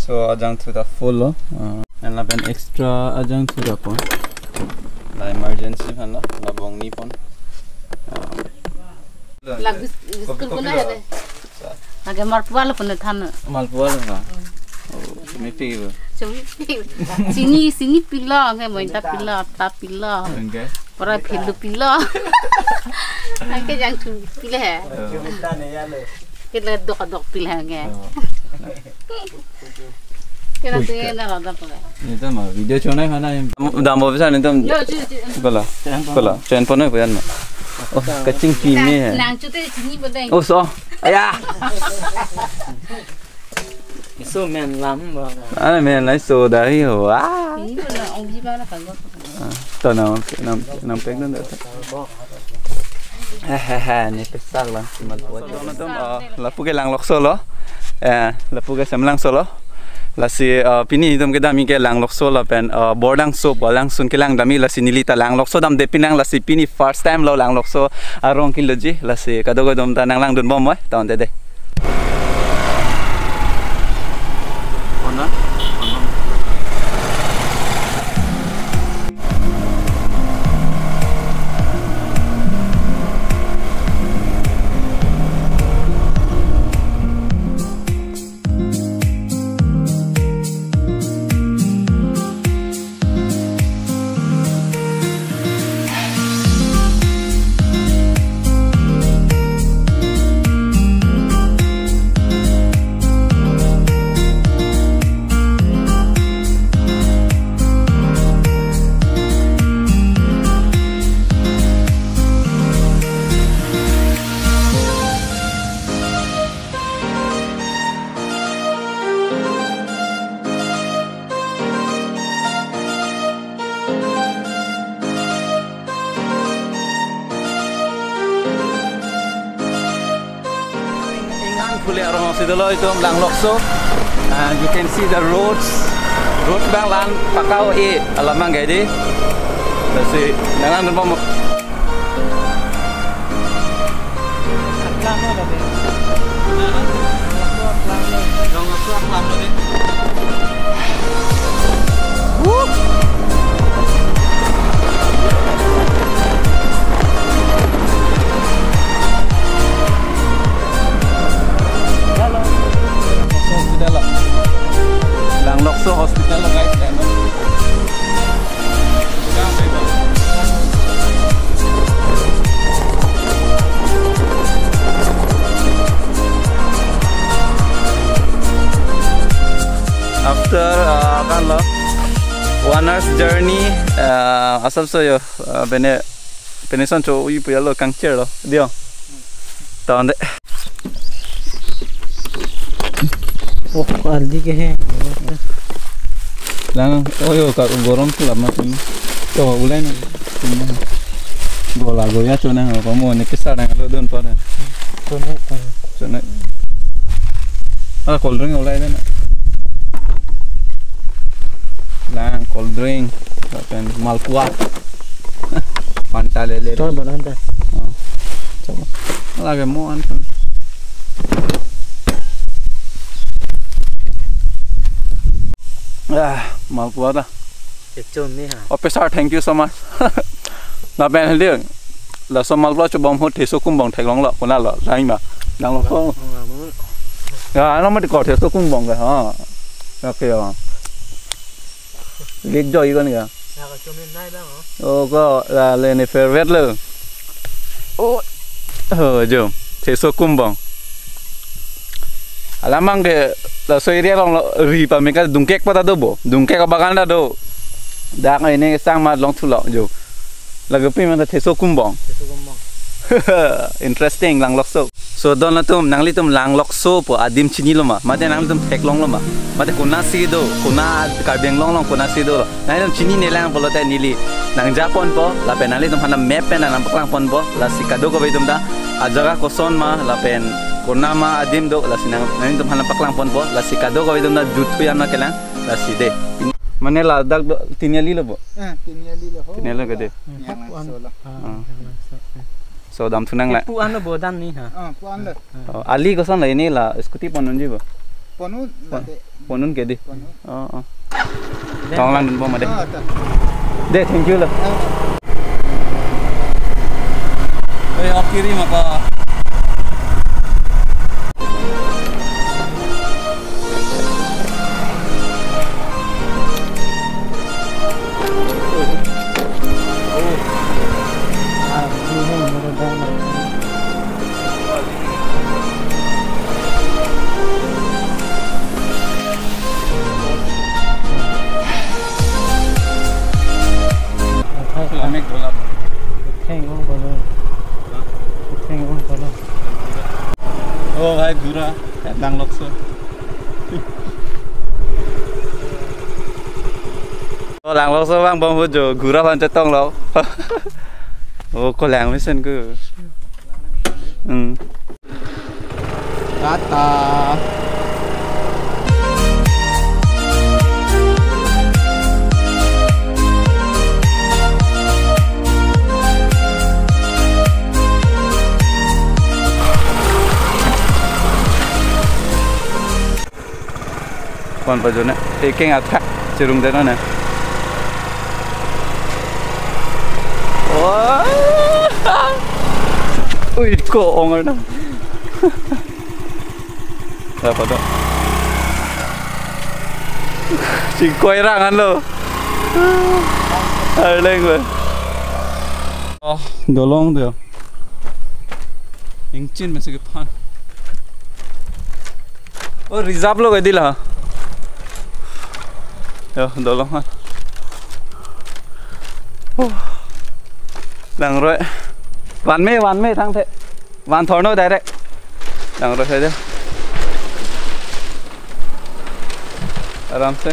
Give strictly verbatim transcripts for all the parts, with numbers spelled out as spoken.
So ajangthu ta full lo. Uh, and lapen extra ajangthu ta pon. La emergency aphan lo, la bongni pon. Lagu s-, kopi, school kopi kuna lo? Ada. Lake malpua lo pon than. Malpua lo ha. Oh, chumi pi bo. Chumi pi. Chini, chini pilo, ke moin ta pilo, ta pilo. Okay. Pura philu pilo. Ke jangthu pilo he. Oh. Ke la dok dok pilo he. Oh. Kira tuh ya na rada pura. Ini tuh mah video chonai mana yang. Dam bo bisa nih tuh. Yo, cuy, cuy. Kola. Kola. Chen pon ko yan ma. Oh, kachingki ni he. Nang chute chini bodai. Oh, so. Aya. Iso men lam ba. Ane men lai so dari ho. Ah. Ini pun ong ji ba na kagok. To nang, nang, nang pek dun. Hehehe, ne pesak lang si malpua. So, nangtum, uh, lapu ke Langlokso lo. Eh, lapu ke Semlangso lo. Lasi, uh, pini itum kedam ke Langlokso lapen, uh, Bordangso, Bordangsun kelang dam-i, lasi neli ta Langlokso damde pinang, lasi pini first time lo Langlokso arong keloji, lasi kadokave atum ta nanglangdun bom oi, ta onte de. Ingang phule arong si dolo itum Langlokso. And you can see the roads. Road abang la-an pakka o e alamang gadi. Lasi nanglangdun bom. Hospital lo. Langlokso hospital lo, guys. After, uh, kan lo, one hour's journey, uh, asap so yo, uh, pene, pene son cho ui puya lo kangcher lo, dio. Ta onde. Oh, ardi ke he. Lang, oh yo, ka gorom tu lama tu. To ulai na. Gola goya chona ko mo ne kisa dang lo don pa. Chona. Chona. Ah, cold drink ulai na. Lang cold drink, lapen malpua. Fanta lele. Chon bonan ta. Oh. Chon. Lake mo an. Ah, malpua ta. Ekchon ni ha. Officer, thank you so much. Lapen hedi. Laso malpua chobom ho theso kumbong theklong lo, konat lo, laima. Nang lo ko. Ya, ano mati ko theso kumbong ke, ha. Okay, ya. Lik joy kon ya. Ya, ka chomin nai bang, oh. Oh, ko la le ne favorite lo. Oh. Oh, jo. Theso kumbong. Alamang ke laso area along lo ri pameka dungkek pa ta do bo. Dungkek abagan ta do. Dak ini sang ma long thulo jo. Lake pi ma ta theso kumbong. Theso kumbong. Interesting, Langlokso. So, don atum, nanglitum Langlokso pu adim chinilo ma? Mate nanglitum theklonglo ma? Mate konatsi do, konat Karbi Anglong along konatsi dolo? Nanglitum chinine lang pulote neli nangjaponpo, lapen nanglitum aphan map pen nangpaklang ponpo, lasi kadokave atum ta ajaga koson ma, lapen konat ma adim do, lasi nang, nanglitum aphan paklang ponpo, lasi kadokave atum ta juthuyan ma kelang, lasi de. Mane ladak do, Tiniali lo bo? Ah, Tiniali lo ho. Tiniali gede. Yang langsung lo. Ah, yang langsung. So, damthu nang la. Pu-an lo bo dam ni ha. Ah, pu-an lo. Oh, ali koson la ini la scooty pon unji bo. Ponun, pon-, late. Ponun ke dei. Ponun. Oh, oh. Tong langdunbom ma dei. Oh, ta. Dei, thank you lo. Oh. Hei, off kiri maka. Climate dhola. Theng ong kono. Theng ong kono. Oh, hai gura, lang lokso. Oh, lang lokso vangbom ho jo, gura aphan chetong lo. Oh, ko lang mesen ko. Hmm. Tata. Kon pajone, ekeng athak chirung deno ne. Wah. Ui, ko ong na. Apa tuh? Singkoi rangan lo. Arleng be. Oh, dolong tuh. Ingchin masih ke pan. Oh, reserve lo ke dei la. Yo, dolong ha. Oh. Langroi. Van me, van me thangthe. Van thorno direct. Langroi saja. Aram se.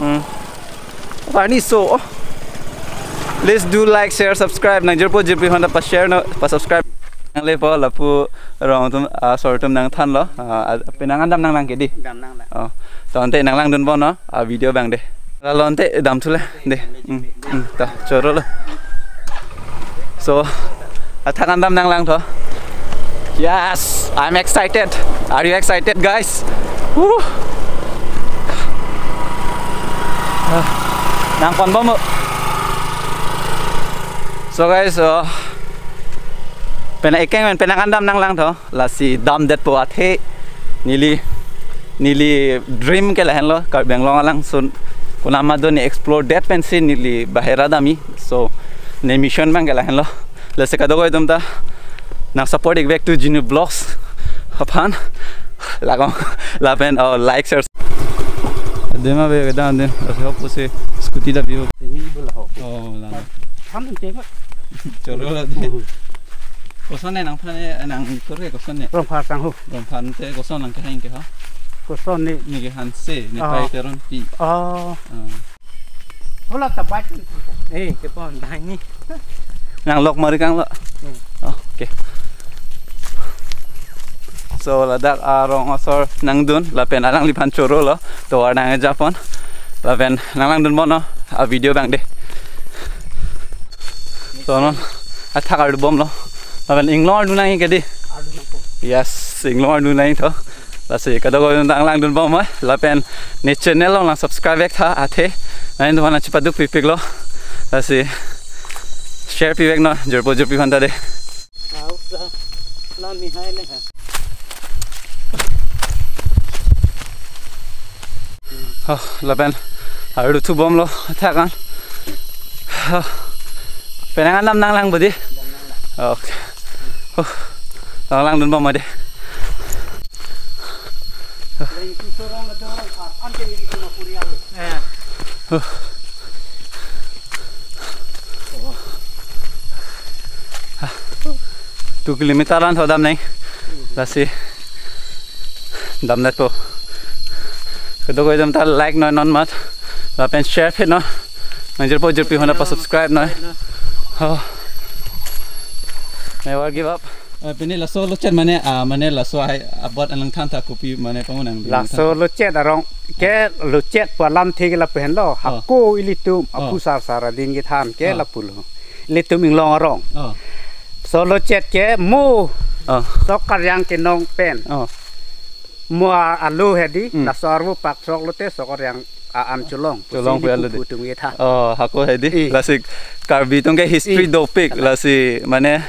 Hmm. Pani so. Please do like, share, subscribe. Nangjirpo jirpi aphanta pa-share non, pa-subscribe. Nanglepo lapu rong atum, ah, asor atum nangthanlo. Ah, ah, penang an dam nanglang ke dei. Dam nanglang. Oh. Tangte nanglangdunbom non. Ah, video abang dei. Lalo tangte damthu le dei. Hmm. Hmm. Ta, choro lo. So, athak an dam nanglang tho. Yes, I'm excited. Are you excited, guys? Woo! Ah, nangponbom mo. So guys, uh, penang ekeng pen penang an dam nanglang tho. Lasi damdetpo athe neli, neli dream ke lahenlo, Karbi Anglong alangsun konat ma do ne explore det pensi neli bahera damji. So ne mission abang ke lahenlo. Lasi kadokave atum ta nang support ik vek tu Genu Vlogs aphan. Lake lapen, oh, like, share. Dema be kedam den, ase hop se scooty ta biu. Ini bola ho. Oh, la. Ham te ko. Choro la de. Hmm. Koson ne nangphan ne, nang kore koson ne? Rongphar kanghu. Rongphar te koson nangkehang ke ha? Koson ne? Ne kehang se, ne, oh, pai Teronpi. Oh. Ah. Hola ta bike. Eh, kepon dang ni. Nanglok mari kang lo. Hmm. Oh, okay. So ladak arong asor nangdun lapen alangliphan choro lo. Tovar nangkejapon. Lapen nanglangdunbom non. Ah, video abang dei. So non athak ardubomlo. Lapen inglong ardu nangji ke dei. Ardu nangpo. Yes, inglong ardu nangji tho. Lasi kadokave nanglangdunbom ma. Lapen ne channel along nang subscribe vek tha athe. Nangtum aphan nangchepaduk pipiklo. Lasi share pi vek non jirpo jirpi aphanta dei. Auk sa. La mi hai ne ha. Oh, lapen ardu thubomlo athak an. Oh. Penang an dam nanglang bo dei. Okay. Oh. Nanglangdunbom ma dei. Oh. Two kilometer an tho dam nang. Lasi damdetpo. Kadokave atum ta like noi non mat. Lapen share phe non. Nangjirpo jirpi aphanta pa-subscribe noi. Oh. Never give up. Eh, pini laso lochet mane, ah, mane laso hai abot an nangthan tha kopi mane pangu nang. Laso lochet arong ke lochet pu alamthe ke lapu henlo. Oh. Hako ilitum, oh, aphu sarsar adin kethan ke, oh, lapulo. Ilitum inglong arong. Oh. So lochet ke mo Oh. Sok Karjang kenong pen. Oh. Mo a-, alo hedi, Hmm. laso arvo pak sok lote Sok Karjang a-an cholong. Cholong Pusi pu alo di di. Pupu tung ye tha. Oh, hako hedi. Eh. Lasi Karbi atum ke history Eh. dopik. Lasi mane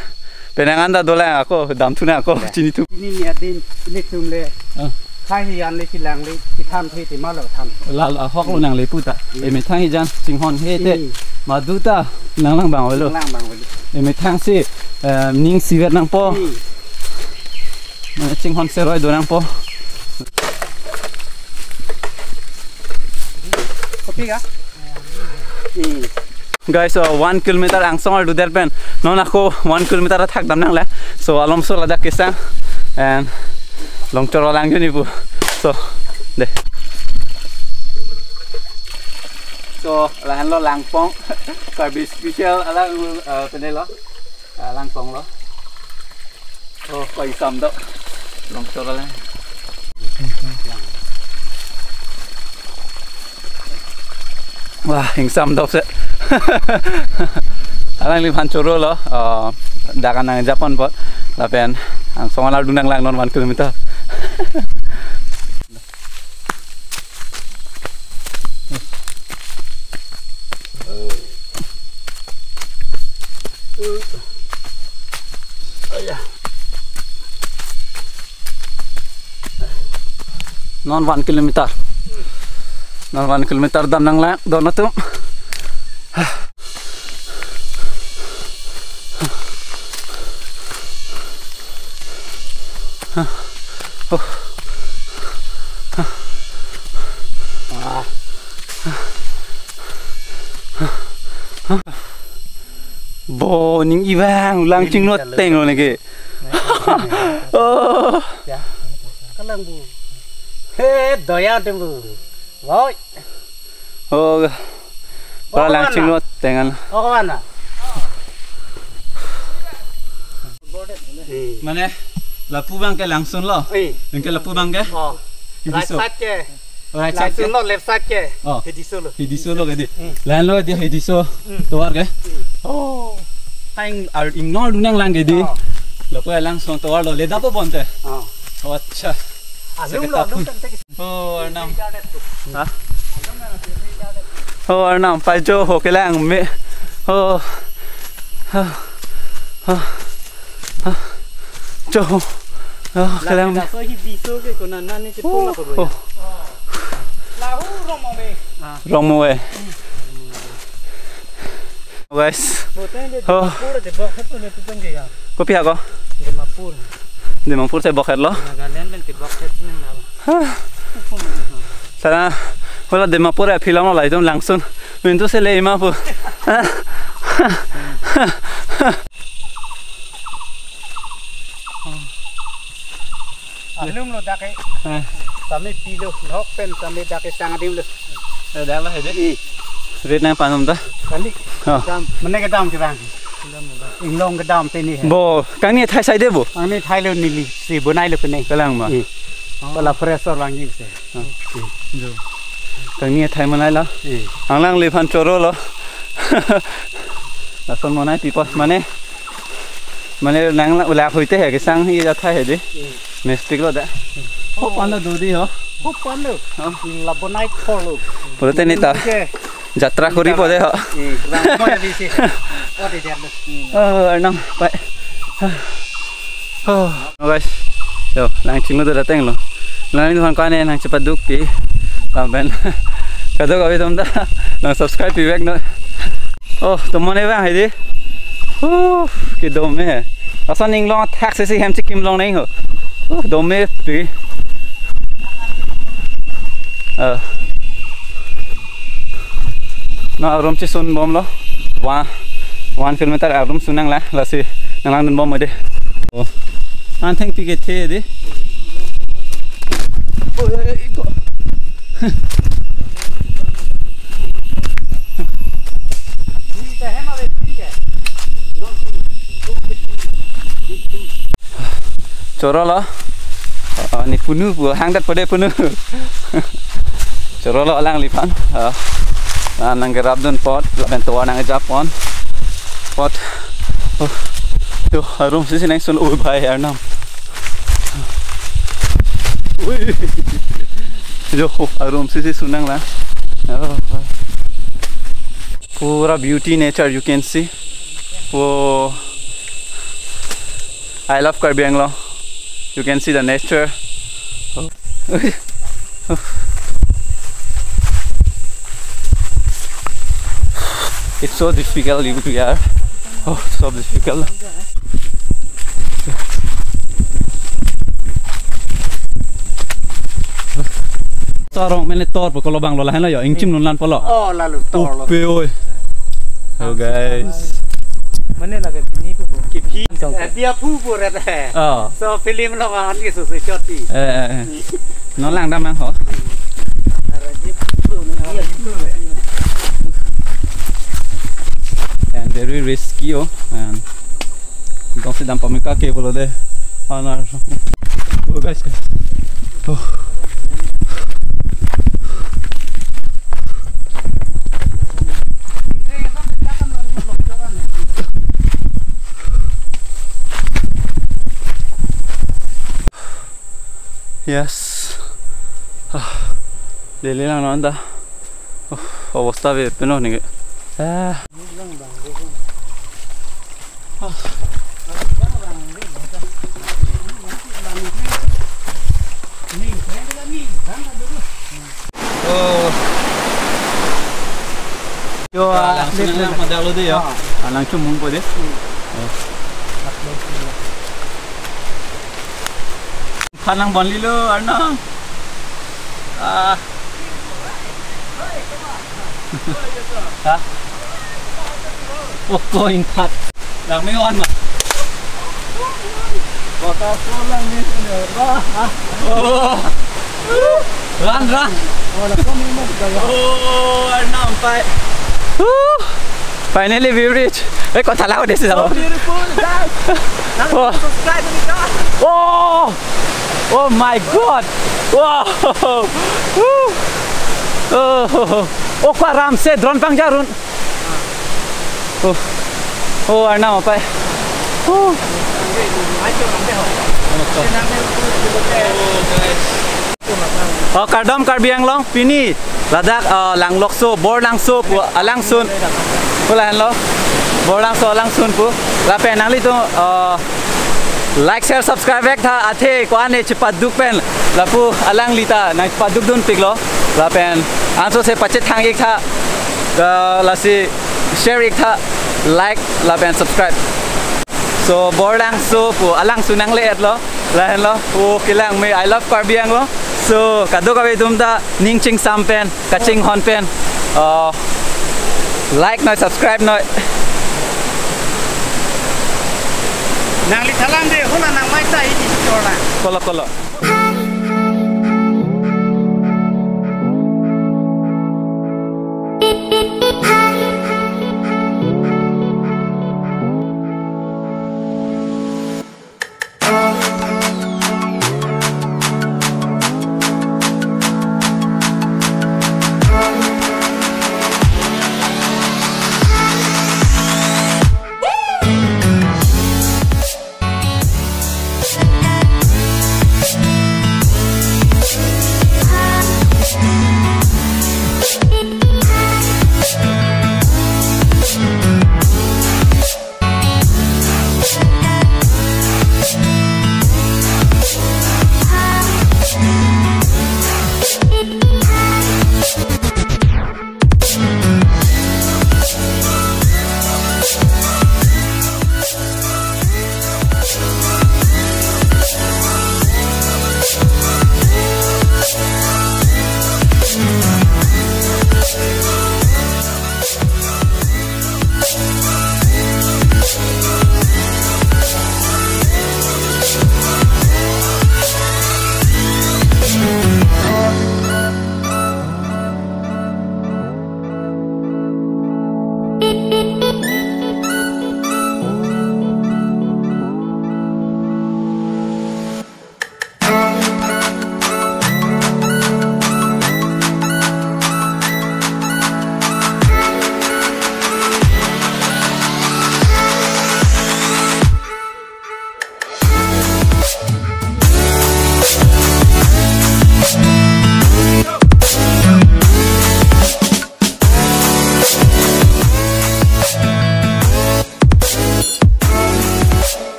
penang anta dolang ako, damthu nang ako, Ya. chini thu. Ini ni adin, ini tum le. Oh. Khai hi an le chilang le, chithan the te malo than. Lal ahok lo nang le puta. Hmm. Emethang hijan chinghon he te. Hmm. Maduta nanglang bang avelo. Nanglang bang avelo. Emethang si, eh, ning siver nangpo. Hmm. Mane chinghon seroi do nangpo. Kopi ka? Hmm. Guys, so one kilometer angsong ardu der pen non ako one kilometer athak dam nangle. So alomso ladak kesang and longchoro lang juni pu. So de. So lahenlo Langpong. Karbi special alang, eh, penelo. Ah, Langpong lo. Oh, ko ingsam do. Longchoro lang. Wah, ingsam do se. Alangliphan choro lo. Oh, dak an nangjapon apot. Lapen angsong alar dunang lang non one kilometer. Non one kilometer. Non one kilometer dam nanglang, don atum. Bo ning ibang lang chingno teng lo neke. Oh. Ya. Kalang bu. He, doya atum bu. Woi. Oh. Pura lang chingno tengan. Oh, kawan na. Mane lapu abang ke Langsun lo. Eh. Anke lapu abang ke? Oh. Hediso. Right side ke. Right side ke. Langsun lo, left side ke. Oh. Hediso lo. Hediso lo ke di. Hmm. Lahenlo di Hediso. Hmm. Tovar ke. Hmm. Oh. Kaing ar ingnol dunang lang ke di. Oh. Lapu Langsun tovar lo. Leda po bonte. Oh. Oh, acha. Alum lo, alum kan tek. Oh, Arnam. Ha? Oh, Arnam, paijo ho kelang me. Oh. Oh. Oh. Oh. Jo. Oh, kelang me. Laso Hediso ke kona nani ke pula ko. Oh. Lahu Rongmongve. Rongmongve. Guys. Boten de Oh. Dimapur de bok het ne tu pengge ya. Kopi ako? Dimapur. Dimapur te bok het lo. Nagaland pen te bok het ne na. Hah. Sana, wala Dimapur ya film lo la itum Langsun. Mintu se le ima pu. Alum lo dak ke. Eh. Sami pilo, nok pen sami dak ke sang adim lo. Eh, dak lo hedi. Rit nangpanum ta. Kali. Oh. Dam, mene kedam kevang. Inglong kedam teni he. Bo, kangni thai sai de bo. Kangni thai lo neli, si bonai lo pene. Kalang ma. Eh. Oh. Pala fresh or lang ji se. Ah. Eh. Jo. Kangni thai manai lo. Eh. Alangliphan choro lo. Lason monai pipos mane. Mane nang la, la hoite he kesang hi ja thai hedi. Hmm. Mystic lo da. Hmm. Ho pan lo do di ho. Ho pan lo. Ha? La bonai khor lo. Pulote neta. Ke. Jatra kori po de ho. Hmm. Rang mo ya bisi. Oh, de de lo. Hmm. Oh, Arnam, pai. Oh, guys. Yo, lang chingno do dateng lo. Lang ni hang kane nang cepat duk pi. Lapen. Kadokave atum ta. Nang subscribe pi vek non. Oh, tomon e bang hedi. Uh, kedom e. Lason inglong athak sesi hem chikim long nang ho. Uh, dom e pi. Eh. Na arum chesun bom lo. Wa-, one kilometer arum sun nanglang, lasi nanglang dun bom de. Oh. Antheng pi kethe de. Oh, eh, eh, go. Choro lo. Ah, ne punu pu, hangdat pade punu. Choro lo alangliphan. Ah, ah, nangkerap dun apot, lapen tovar nangjapon. Apot. Oh. Yo, arum sesi nangsun, oh, bhai, Arnam. Ui. Yo, arum si si sunang la. Oh. Pura beauty nature you can see. Oh. I love Karbi Anglong. You can see the nature. Oh. It's so difficult, you, yeah. Oh, so difficult. Torong mene tor pu kolobang lo lahen lo yo, ingchim nun lan pulo. Oh, lalu tor lo. Upe oi. Oh, guys. Mane lake pini pu bu. Kipi. Tong. Eh, dia pu bu ret he. Oh. So film lo kan ke susu choti. Eh, eh, eh. Non langdam nang ho. And very risky, oh. And don't sit down pamika ke pulo de. Oh, no. Oh, guys, guys. Oh. Yes. Ah, Delhi lang non ta. Oh, অৱস্থা বেয়া পেনো নেকি? Ah. Oh. Yo, ah, langsun lang pada lo de ya. Ah. Ah, langsun mung po de. Hmm. Oh. Khanang bon lilo, Arnam. Ah. Ha? Oh, ko ingkhat. Lang me on ma. Kota Seoul lang ni. Wah. Oh. Run, run. Oh, la ko ni mo kita ya. Oh, Arnam pai. Woo! Finally, we reach. Eh, kota lang deh sih. So beautiful, guys. Wah. Subscribe ni, guys. Oh! Oh my God! Wow! Woo! Oh, oh, oh. Oh, ko aram se drone pangjarun. Oh. Oh, Arnam apai. Oh. Oh, kardom Karbi Anglong, pini ladak, uh, Langlokso, Borlangso pu alangsun. Pu lahenlo. Borlangso alangsun pu. Lapen nanglitum, uh, like, share, subscribe vek tha, athe ko-an ne chepaduk pen lapu alangli ta nangchepaduk dunpiklo. Lapen anso se pachethang ik tha, uh, lasi share ik tha, like lapen subscribe. So, Borlangso pu alangsun nangle-etlo. Lahenlo, oh, kelang me, I love Karbi Anglong. So, kadokave atum ta ning chingsam pen, kachinghon pen, uh, like noi, subscribe noi. Nangli thalang de, hala nang mai ta ini sekolah. Kolo, kolo.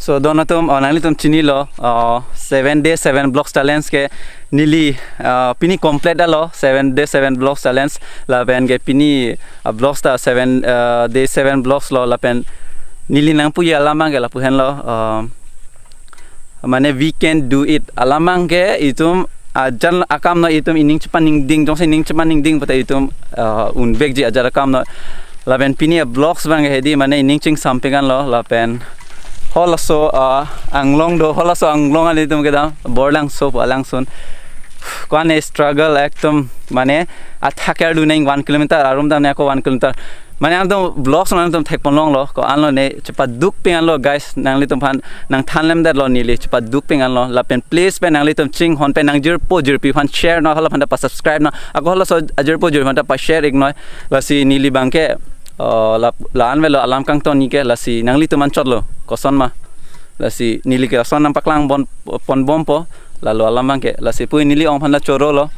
So don atum, uh, nanglitum chinilo, uh, seven day seven vlogs challenge ke neli, uh, pini complete lo, seven day seven vlogs challenge. Lapen ke pini, uh, vlogs ta seven, uh, day seven vlogs lo, lapen neli nangpuji alam abang ke lapu henlo, uh, mane we can do it. Alam abang ke itum ajat akam no, itum ining chepaningding, jongsi ining chepaningding pute itum, uh, unvekji ajat akam no. Lapen pini a vlogs abang ke hedi mane ining chingsam pik anlo, lapen halaso, uh, anglong do, halaso anglong ilitum kedam Borlangso pu alangsun. Ko-an struggle ekdom mane athak ardu neng one kilometer, arum dam ne ako one kilometer. Mane nangtum vlogs nangtum thekponlonglo, ko-an lone chepaduk pik anlo guys, nanglitum aphan nangthan lemdetlo neli, chepaduk pik anlo. Lapen please pen nanglitum chinghon pen nangjirpo jirpi aphan share non, hala aphan ta pa subscribe non, ako halaso ajirpo jirpi aphan ta pa share ik non. Lasi neli abang ke, uh, la, la-an avelo alam kangton ni ke, lasi nanglitum anchotlo, koson ma. Lasi neli ke ason nangpaklang bon, ponbompo, lalo alam abang ke, lasi pu neli ong aphan la chorolo.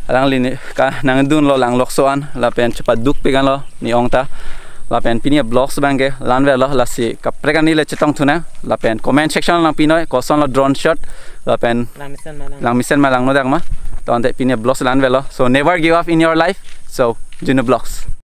Alangli ne ka nangdunlo Langlokso an, lapen chepaduk pik anlo ne ong ta. Lapen pini a vlogs abang ke la-an avelo, lasi kaprek an neli chetongthu nang, lapen comment section nangpi noi, koson lo drone shot, lapen langmesen ma lang, langmesen ma langnodak ma. To ante pini a vlogs la-an avelo. So never give up in your life. So Junu Vlogs.